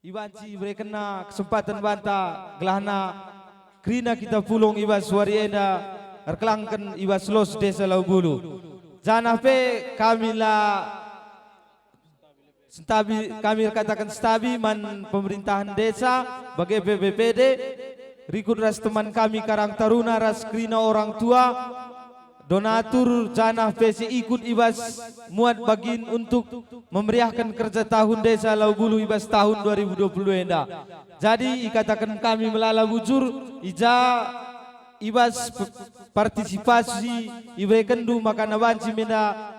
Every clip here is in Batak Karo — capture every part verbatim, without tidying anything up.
i banci iberekenna kesempaten banta gelahna kerina kita pulung i bas wari enda erkelangken i bas los Desa Laubulu. Janah pe kami la sentabi, kami erkataken sentabi man pemerintahan desa, bage pe B P D, rikut ras teman kami Karang Taruna ras kerina orang tua, donatur, janah pe si ikut i bas muat bagin untuk memeriahken kerja tahun Desa Laubulu i bas tahun dua ribu dua puluh dua enda. Jadi ikataken kami melala bujur, i ja i bas p-, partisipasi iberekenndu maka banci menda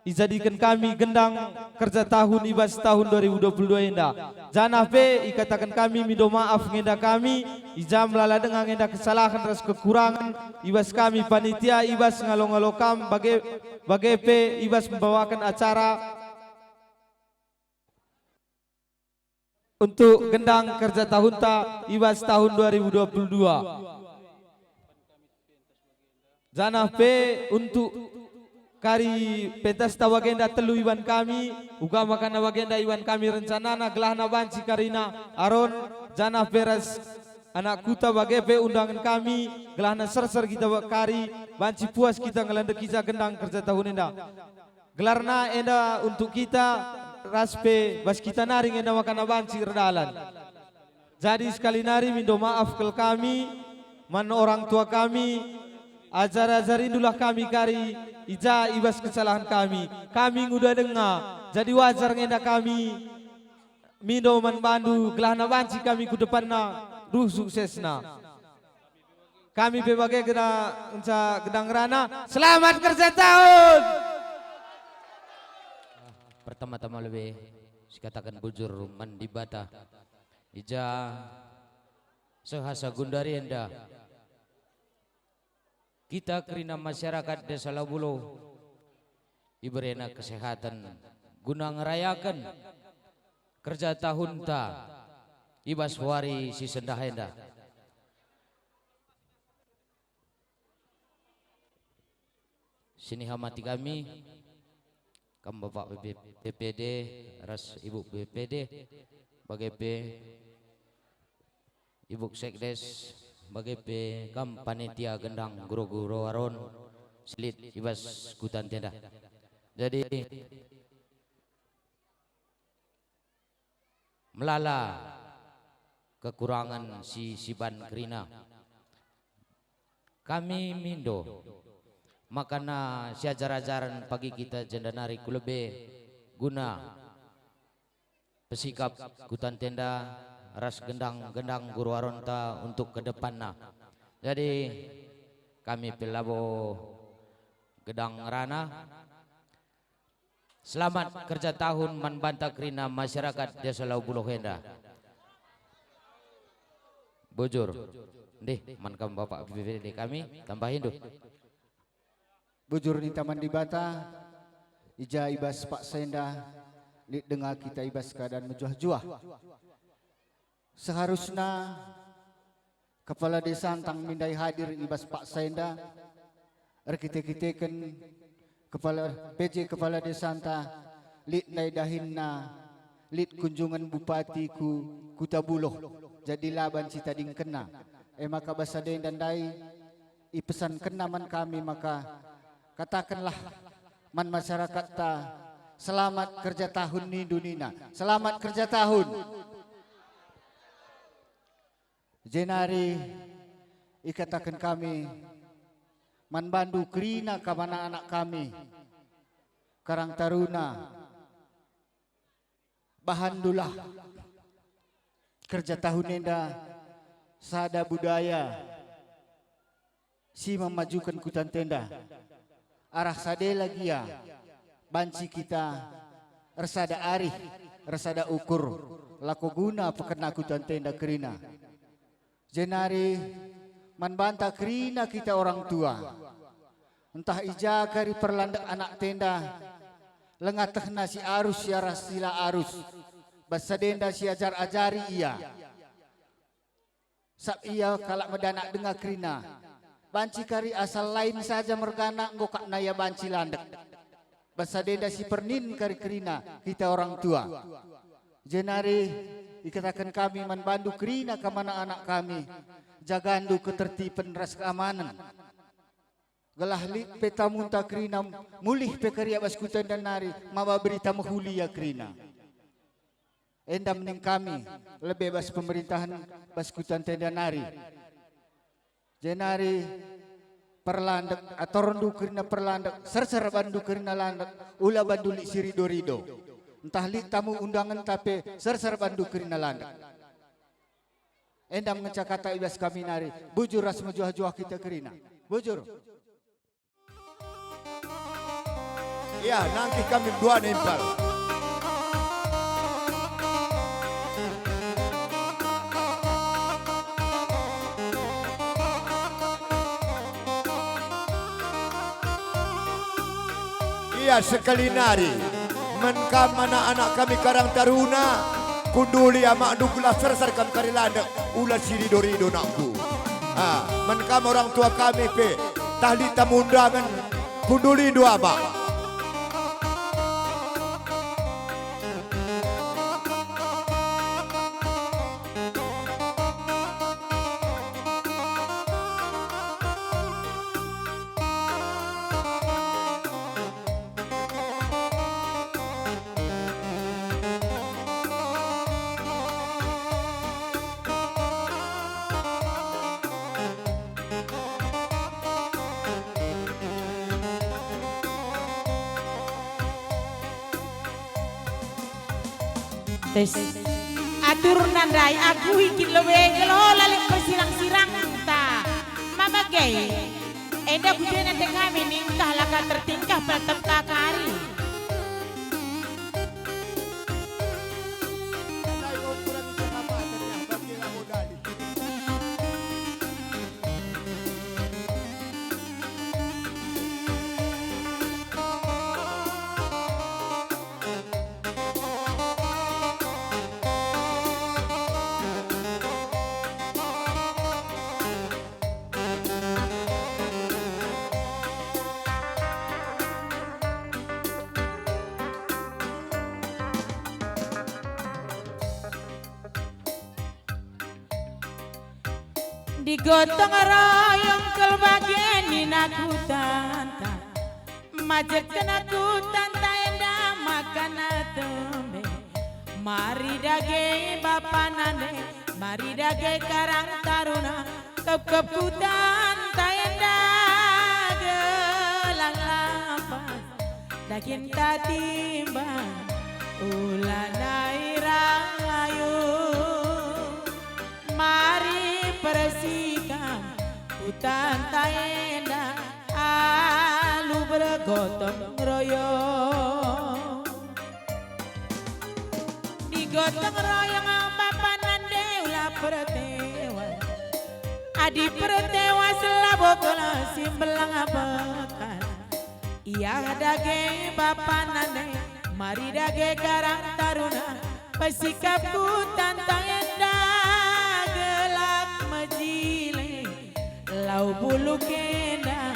ijadiken kami gendang kerja tahun i bas tahun dua ribu dua puluh dua enda. Janah pe ikataken kami mindo maaf ngenda kami, i ja melala denga ngenda kesalahen ras kekurangen i bas kami panitia, i bas ngalo-ngalo kam bage, bage pe i bas membawaken acara untuk gendang kerja tahunta i bas tahun dua ribu dua puluh dua. Janah pe untuk kari pentasta bagenda telu iban kami, uga maka bagenda iban kami rencanana gelahna banci karina Aron, janah pe ras anak kuta bage pe undangen kami, gelahna serser kita kari, banci puas kita ngelandeki ja gendang kerja tahun enda. Gelarna enda untuk kita ras pe bas kita nari ngena maka banci erdalan. Jadi sekali nari mindo maaf kal kami man orang tua kami, ajar-ajarindulah kami kari i ja i bas kesalahen kami. Kami nguda denga, jadi wajar ngenda kami mindo man bandu gelahna banci kami ku depanna ruh suksesna. Kami pe bage gena ngenca gedang rana. Selamat kerja tahun! Pertama-tama lebe sikataken bujur man Dibata. I ja seh asa gundari enda kita kerina masyarakat Desa Labulo iberena kesehatan guna ngerayaken kerja tahunta i bas wari si sendah enda. Sinihamati kami, kam Bapak B P D ras Ibu B P D, bage pe Ibu Sekdes, bage pe kam panitia gendang guru-guru Aron si lit i bas kuta Tenda. Jadi, melala kekurangan si siban kerina. Kami mindo makana siajar-ajaren pagi kita jenda nari ku lebe guna pesikap kuta Tenda ras gendang-gendang guru Aronta untuk ke depanna. Jadi, kami pe labo gedang rana. Selamat kerja tahun man banta kerina masyarakat Desa Lau Buloh enda. Bujur. Ndih, man kam Bapak B P D kami, tambahindu. Bujur ninta man Dibata, i ja i bas paksa enda, lit denga kita i bas keadaan mejuah-juah. Seharusna kepala desa ntang mindai hadir i bas paksa enda, erkite-kiteken kepala, P J kepala desanta, lit ndai dahinna, lit kunjungen bupati ku Kuta Buloh, jadi la banci tadingkenna. E maka bas sada enda ndai ipesankenna man kami maka katakenlah man masyarakatta, "Selamat kerja tahun," nindu nina. Selamat kerja tahun. Jenari ikataken kami man bandu kerina kam anak-anak kami, Karang Taruna, bahandulah kerja tahun enda sada budaya si memajuken Kuta Tenda. Arah sada gia banci kita ersada arih, ersada ukur, lako guna pekena Kuta Tenda kerina. Jenari man banta kerina kita orang tua. Ntah i ja kari perlandek anak tenda, lenga tehna si arus si arah si la arus, bas sada enda si ajar-ajari ia. Sab ia kalak medanak denga kerina. Banci kari asal lain saja mergana enggo kakna ia banci landek. Bas sada enda si pernin kari kerina kita orang tua. Jenari ikataken kami man bandu kerina kam anak-anak kami, jagandu ketertiben ras keamanen. Gelah lit pe tamunta kerina mulih pe keriak bas kuta enda nari maba berita mehuli ia kerina. Enda mening kami lebe bas pemerintahen bas kuta enda nari. Jenari perlandek, atorndu kerina perlandek, serser bandu kerina landek, ula bandu lit si rido-rido. Ntah lit tamu undangenta pe serser bandu kerina landek. Enda ngenca kata i bas kami nari, bujur ras mejuah-juah kita kerina. Bujur. Ia, nangkih kami dua nempal. Ia, sekali nari, men kam anak-anak kami Karang Taruna, kunduli amakndu gelah serser kam kari landek, ula si rido-rido nakku. Ah, men kam orang tua kami pe, tah lit tamu undangen, kundulindu amak. Tes. Aturna ndai aku ikin lebe gelah la lit persirang-sirangta. Ma bage, enda kujena te kami ningkah la ka tertingkah peltepta kari. Digotong royong kal bage nina kutanta, majekna kutanta enda makana tembe. Mari dage bapa nande, mari dage Karang Taruna, kepkep kutanta enda gelah lampas. Daginta timbang, ula nai rayu. Mari persikap kutanta enda alu bergotong royong. Digotong royong bapa nande ula pertewa. Adi pertewa selabo kala si mbelang bekal. Ia dage bapa nande, mari dage Karang Taruna, pesikap kutanta enda gelah mejile lau bulu kenda,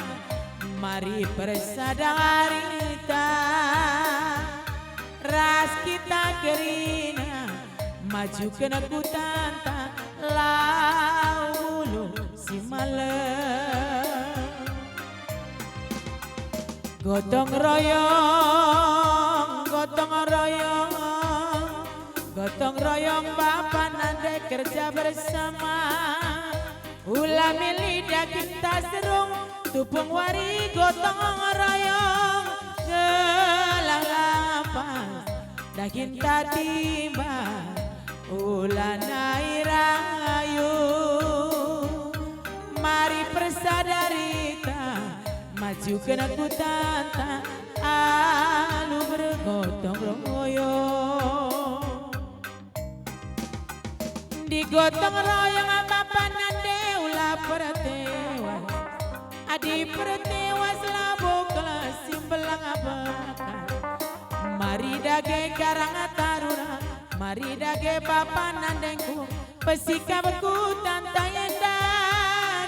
mari persadarita ras kita kerina, majuken kutanta lau bulu si malem. Gotong royong, gotong royong, gotong royong bapa nande kerja bersama. Ula meli daginta serung, tupung wari gotong royong gelah lampas. Daginta timbang, ula nai rayu. Mari persadarita, majuken kutanta alu bergotong royong. Digotong royong bapa nande ula pertewas. Adi pertewas labo kala si mbelang bekal. Mari dage Karang Taruna, mari dage bapa nandengku, pesikap kutanta enda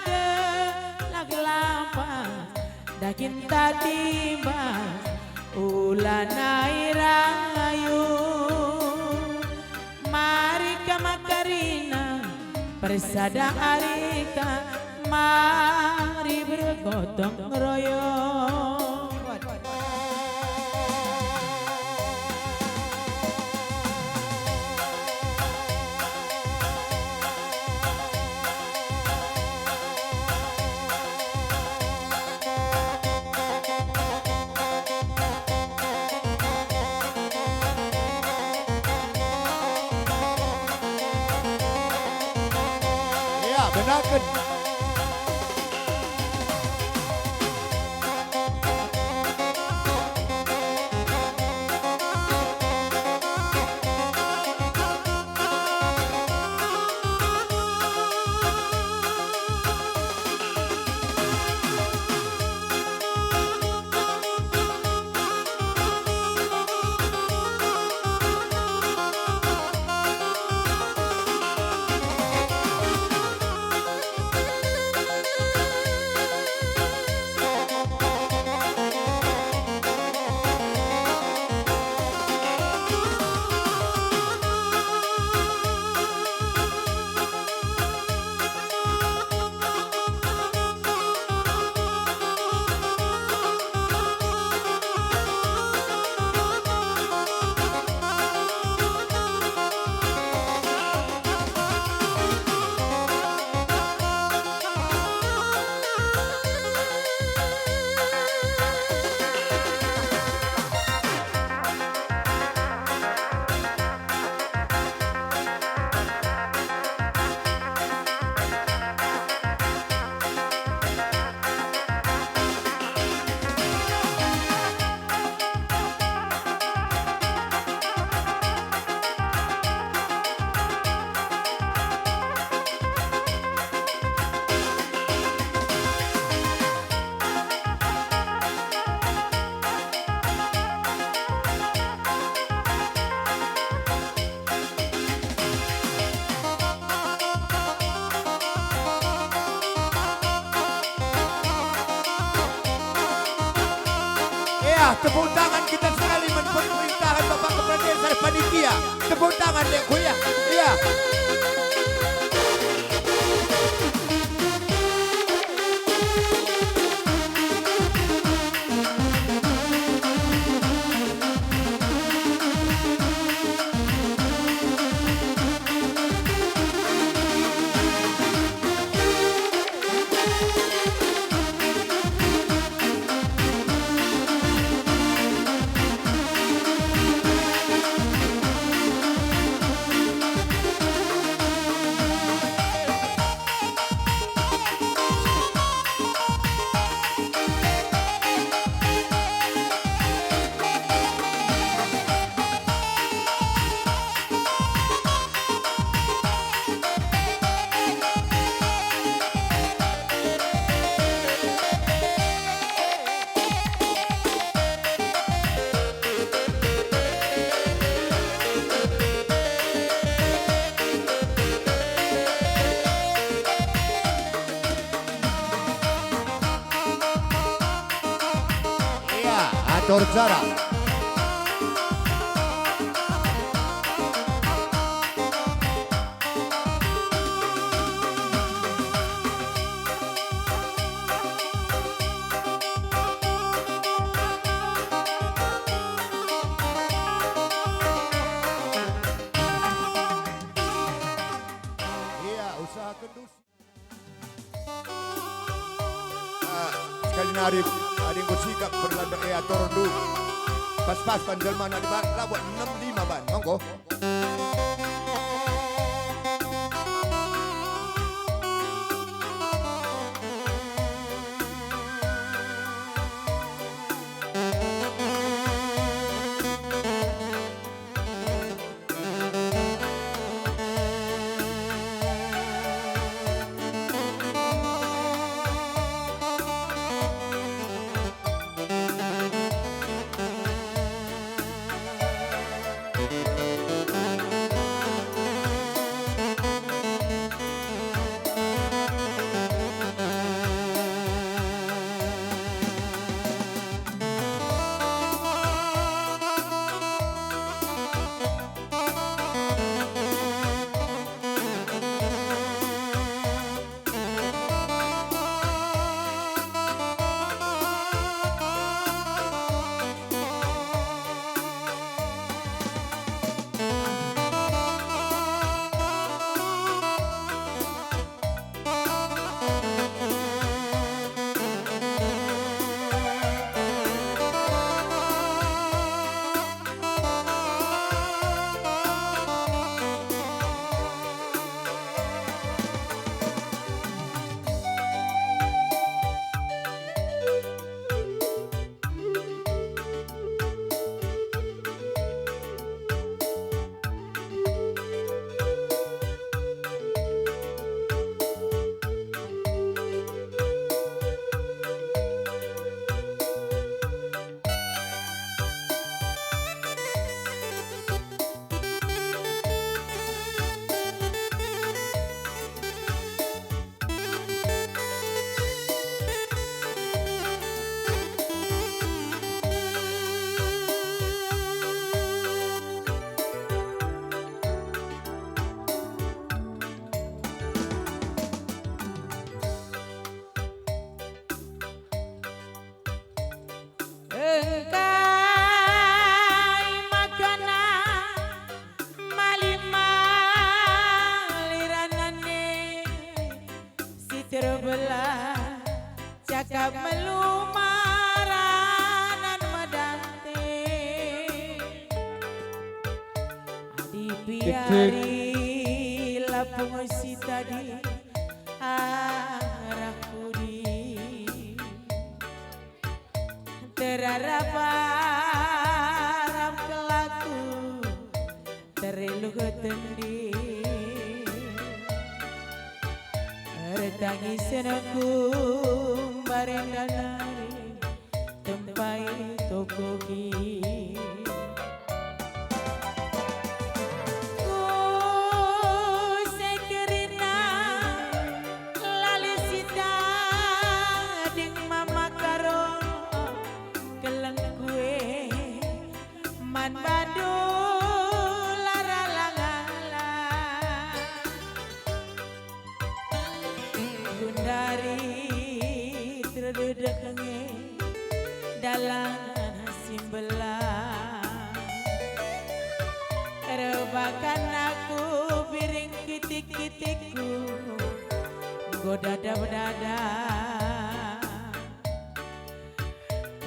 gelah lampas. Daginta timbang, ula nai rayu. Sada arita mari bergotong royong. Ya, benaken. Ya, tepuk tangan kita sekali man pemerintahan Bapak Kepala Desa, panitia. Tepuk tangan, Dek, ku ya. Ya. Iya, atur jarak. Iya, usahaken dus-, ah, sekali nari, adi enggo sikap berlanda, eh, atur du. Pas-pas pan jelmana dibahan labo enem lima ban, monggo. Cekap melumaranan medante. Adi piari lapung si tadi arah pudi. Terarap-arap kelaku, tereluh tendi. Ertangi senengku mbarenda nari tempai tokoki. Kuse kerina lali si tading mama karo kelengkue man bandu lara langala. Gundari terdedek nge dalan si mbelang. Rebakan aku biring kitik-kitikku, enggo dadap dada.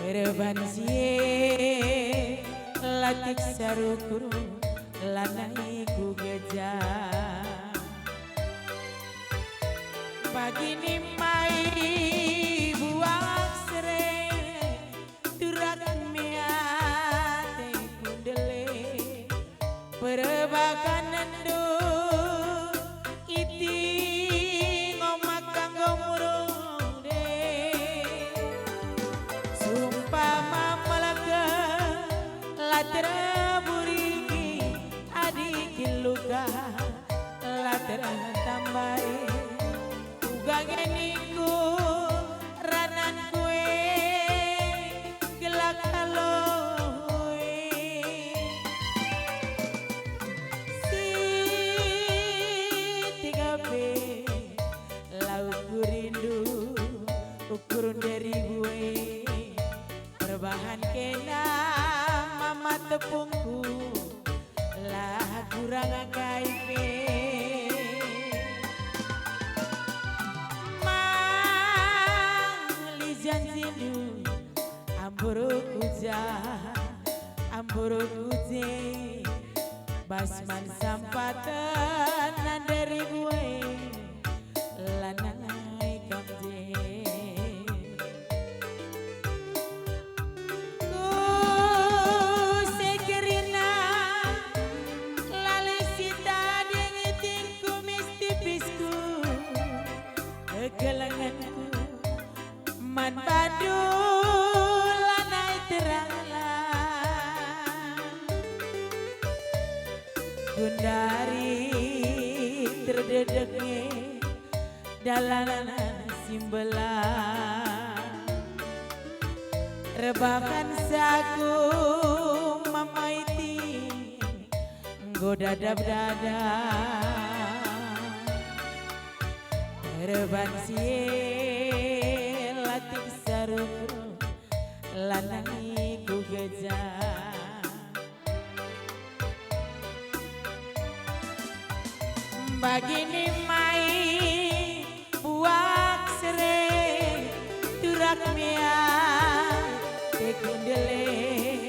Erban si e latik sarukur lanai ku geja. Pagi nimai buak sere, turak miate kundele. Perbakanenndu iti ngo maka enggo murung de. Sumpama melaka la terburingi, adi kin luka la tertambai. Uga nge ningku rananku e, gelak kaloi. Si tiga pe, la ukur rindu, ukur nderi bue. Perbahan kena mama tepungku, la kurang kai pe. Mali janjindu, amburku ja, amburku je, bas man sampaten nanderi bue. Lanai kam je. Kuse kerina, lali si tading itingku mis tipisku, kekelengenku man bandu lanai terala. Gundari terdedek nge dalan si mbelang. Rebakan saku mama iti enggo dadap dada. Erban si e latik sarukur lanai ku geja. Bagini mai buak sere, turak mea, tekundele,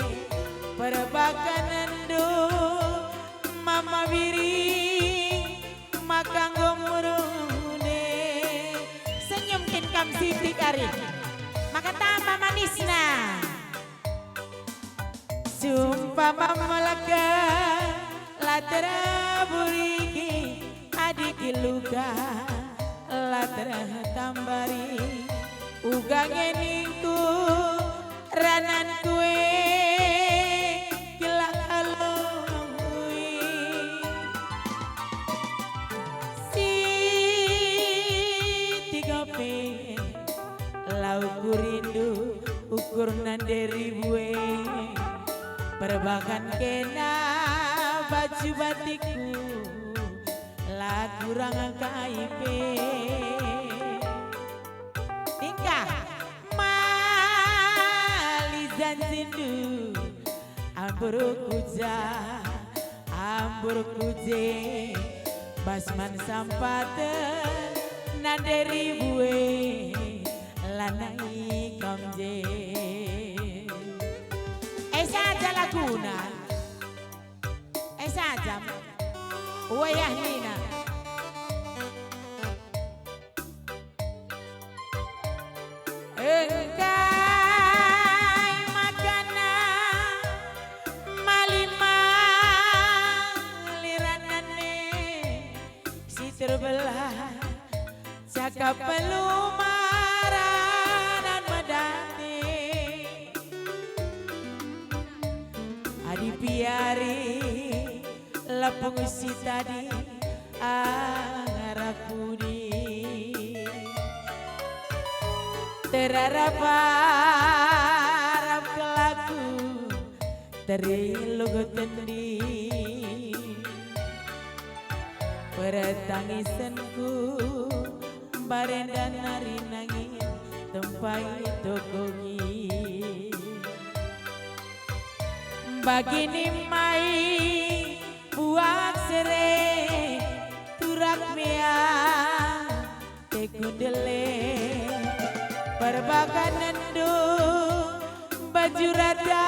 perbakanenndu mama biri, maka enggo murune. Senyum kin kam sitik ari, maka tambah manisna. Sumpama melaka la terburiki, adiki luka la tertambari, uga nge ningku rananku e gelak kaloi. Si tiga pe lau kurindu ukur nanderi bue, perbakan kena baju batikku la kurang kai pe. Tingkah mali janjindu, amburku ja, amburku je, bas man sampaten nanderi bue, lanai kam je. Eh, saja laguna. Eh, saja. Wayah nina. Engkai makana mali-mali ranan e si terbelah, cakap pelumaran medati. Adi piari lapung si tadi arah pudi. Terarap-arap kelaku terilug tendi. Pertangisenku barenda nari nangin tempai tokogi. Bagini mai buak sere turak mea tekundele perbakanenndu baju rada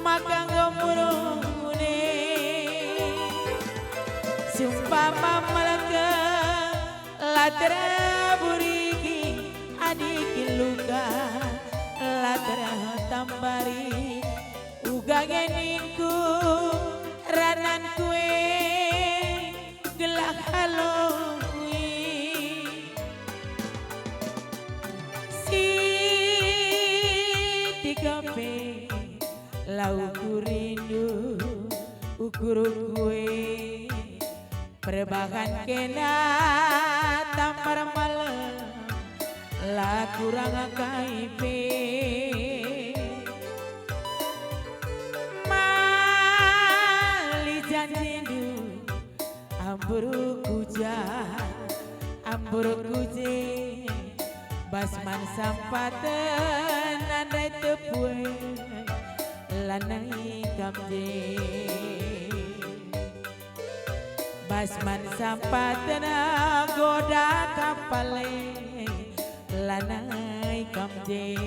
maka enggo murung mune. Sumpama melke la terburiki adiki luka la tertambari. Uga nge ningku rananku e gelah haloi. Siti kepe lau kurindu ukurku e. Perbahan kena tampar malem, la kurang kai pe. Mali janjindu, amburku ja, amburku je, bas man sampaten andai tepue, lanai kam je. Bas man sampaten goda kapal e, lanai kam je.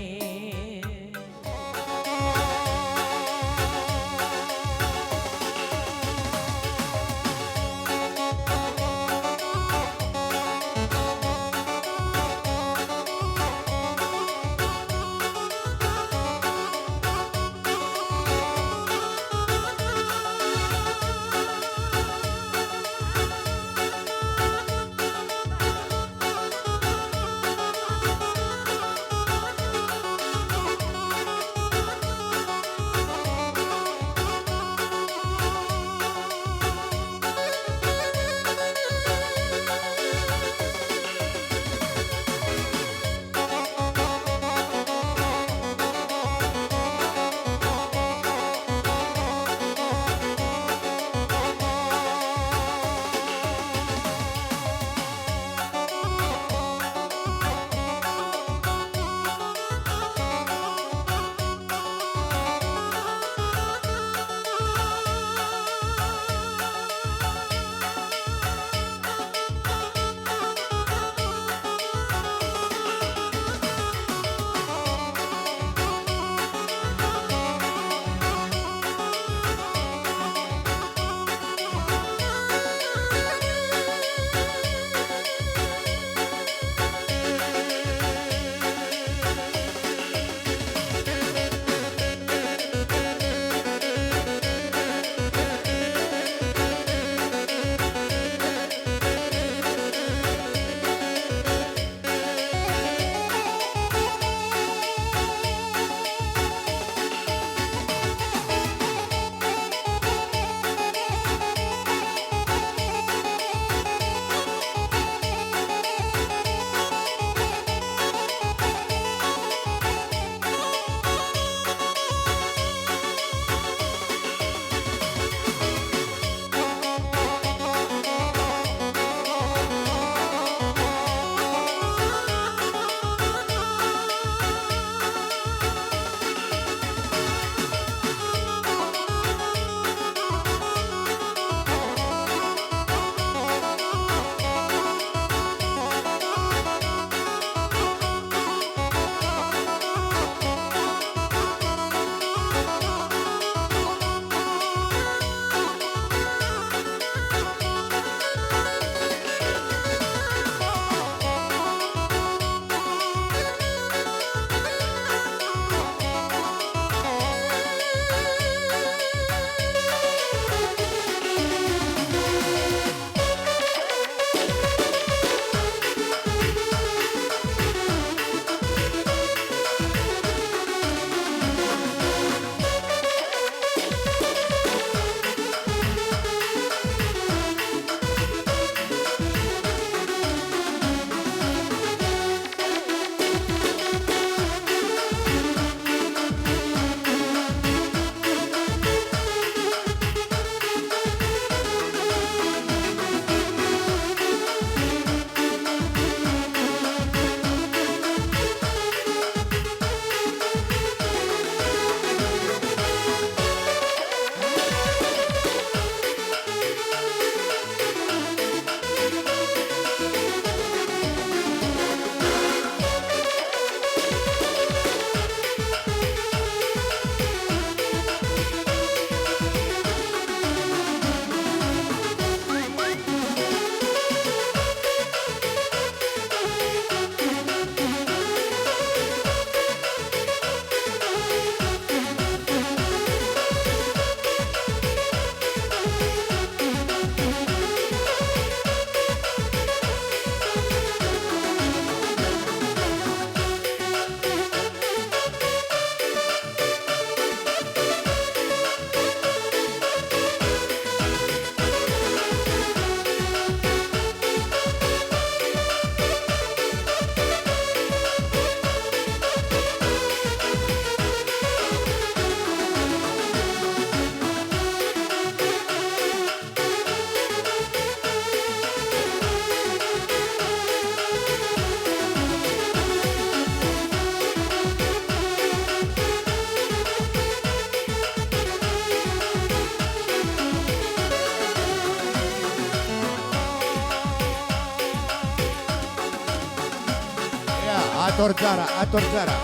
Atur jarak, atur jarak.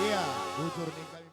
Iya, bujur nih kami.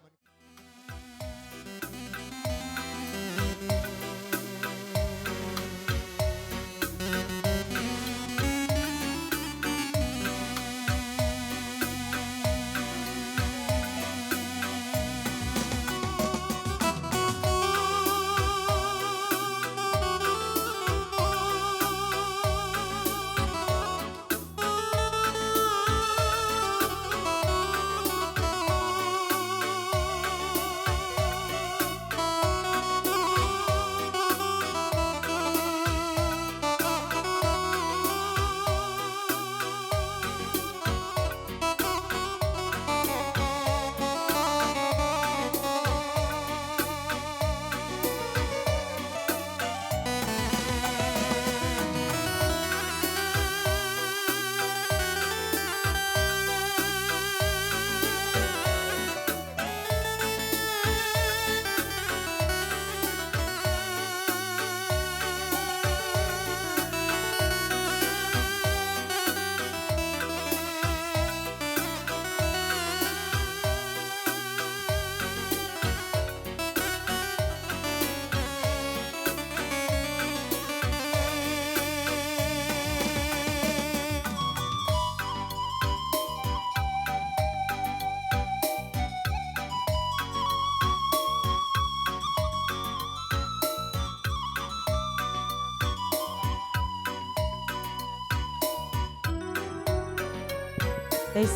Tes.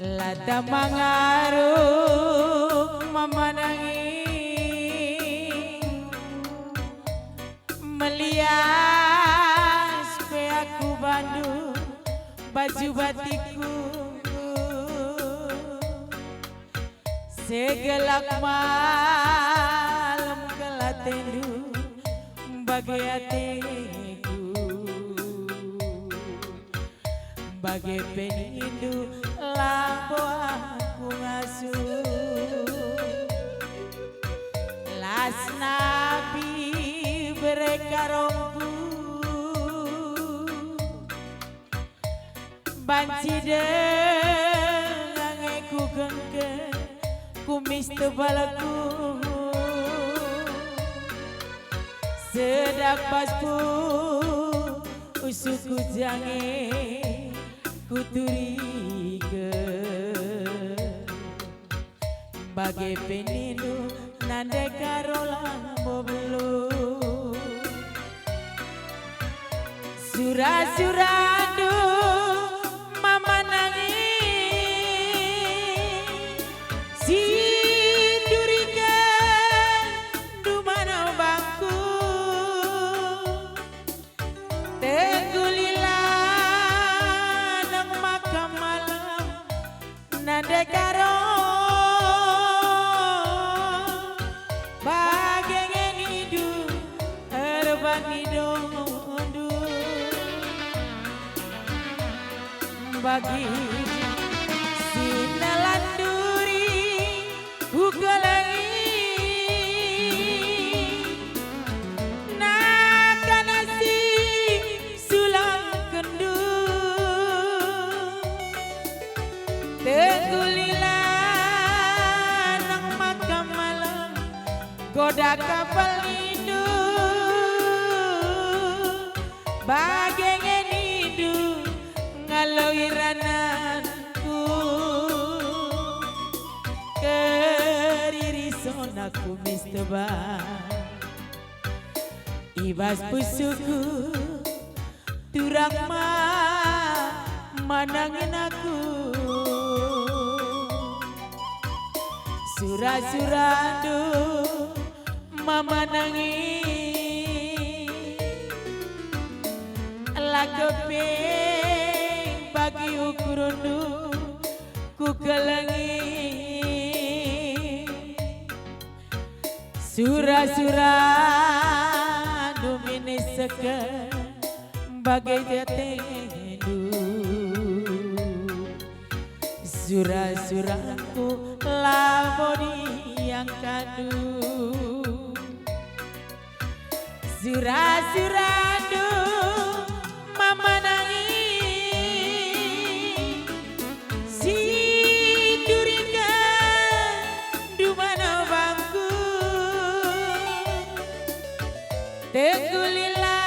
La ta mangaruh memanangi, melias pe aku bandu baju batikku. Segelak malem kal atendu bage ateku, bage pe nindu labo aku ngasup. Las nabi bere karongku. Banci denga nge kugengke, kumis tebalku. Sedap bas pusuhku jange kuturike. Bage pe nindu nande karo labo beluh. Sura-surandu memanangi, si nduriken dumana bangku. Tenggulila nang maka malam, nande karo bage nge nindu erbangi dondu. Bagi si nelanduri kukelengi, nakana si sulangkenndu. Tenggulila nang maka malam, goda kapal nindu. Bage nge nindu ngaloi rananku. Keriri sona kumis tebal. I bas pusuhku turang ma manangin aku. Sura-surandu memanangi, la keping bagi ukurndu kukelengi. Sura-surandu min isehken bage atendu. Sura-surandu labo iangkatndu. Sura-surandu mama nangi, si turiken duman bangku. Tengkulila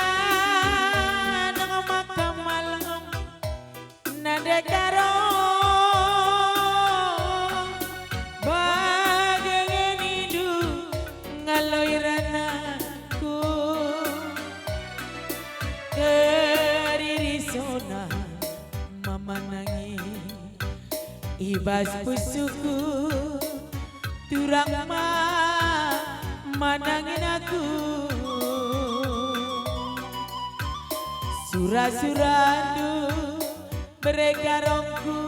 nang maka malem. Nande karo bage nge nindu ngaloi ranahku, kerina sona mama nangi i bas pusuhku. Turang ma manangin aku. Sura-surandu bere karongku.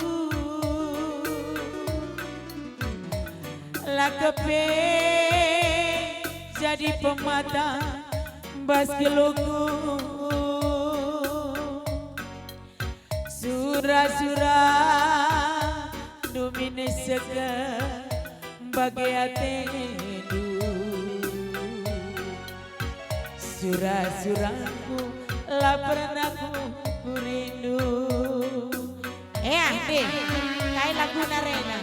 La kepe jadi pemata bas geluhku. Sura-surandu min isehken bage atendu. Sura-surandu la pernah ku, kurindu. Eh, ah, deh. Kai laguna rena?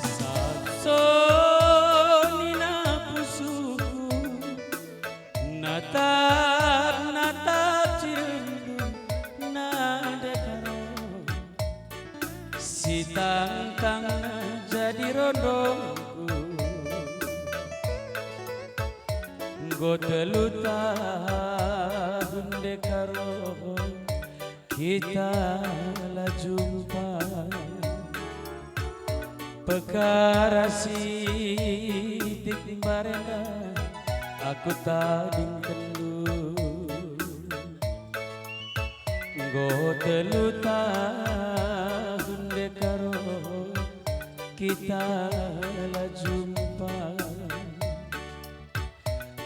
Sat sonina pusuhku, natap-natap cirindu nande karo, si tangtangna jadi rondongku. Enggo telu tahun ndekah kita la jumpa. Pekara sitik mbarenda aku tadingkenndu. Enggo telu tahun ndekah kita la jumpa.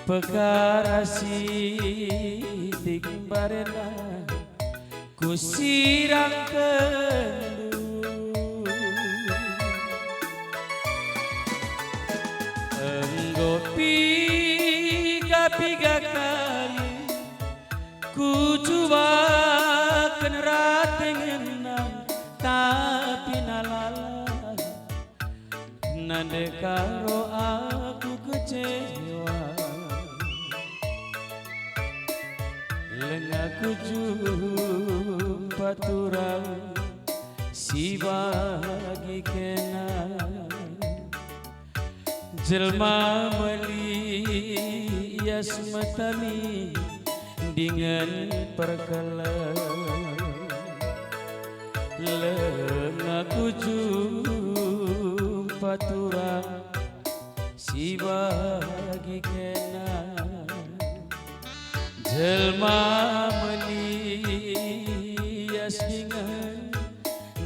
Pekara sitik mbarenda kusirangkenndu. Enggo piga-piga kali kucubaken rate ngena, tapi nalala. Nande karo aku kecewa, langa kujumpa turang si bagi kena. Jelma melias mata mi dingen perkelek. Langa kujumpa turang si bagi kena. Jelma melias dingen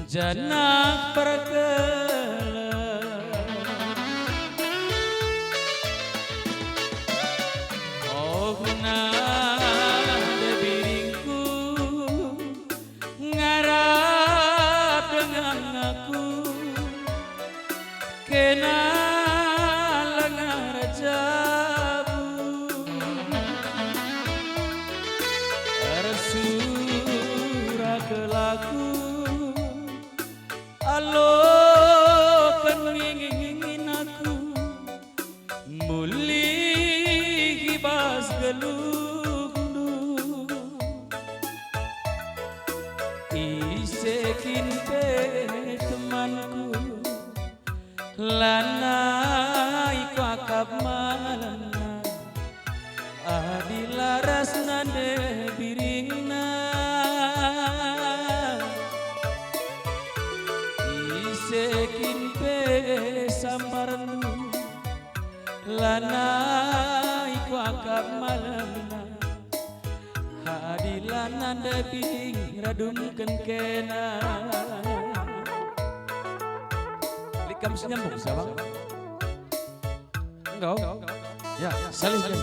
janah perkelek. Oh, nande biringku ngarap denga aku, kena lenga rajabu. Ersura kelaku, aloken ngingin aku, mulih i bas geluhndu. Ise kin pe temanku, Laras nande biringna, ise kin pe sambarndu, lanai kuakap malemna. Adi la nande biring radumken kena. Lit kam si nyambung, Sabang? Enggo? Ya, salih.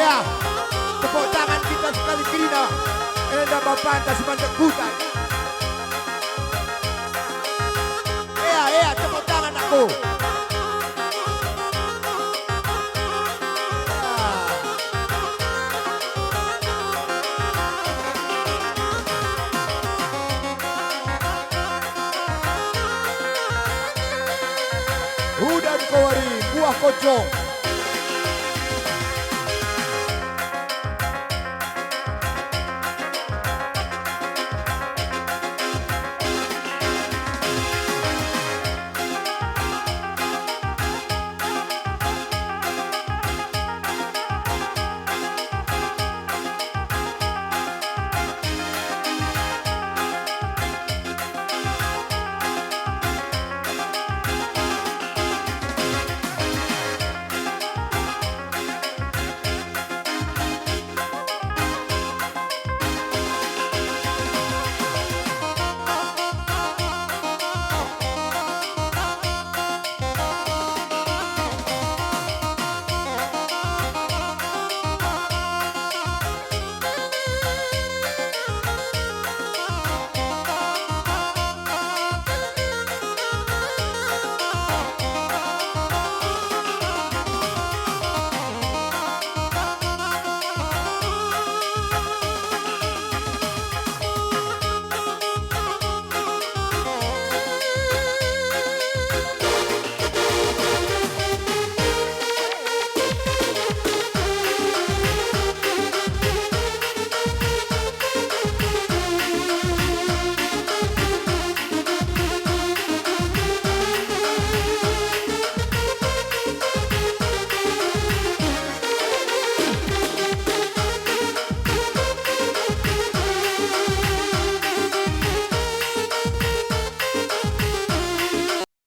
Ya, tepuk tangan kita sekali kerina. Enda bapanta si banyak kuta. Ea, ea, tepuk tangan aku. Ea. Udan kowari buah kocong.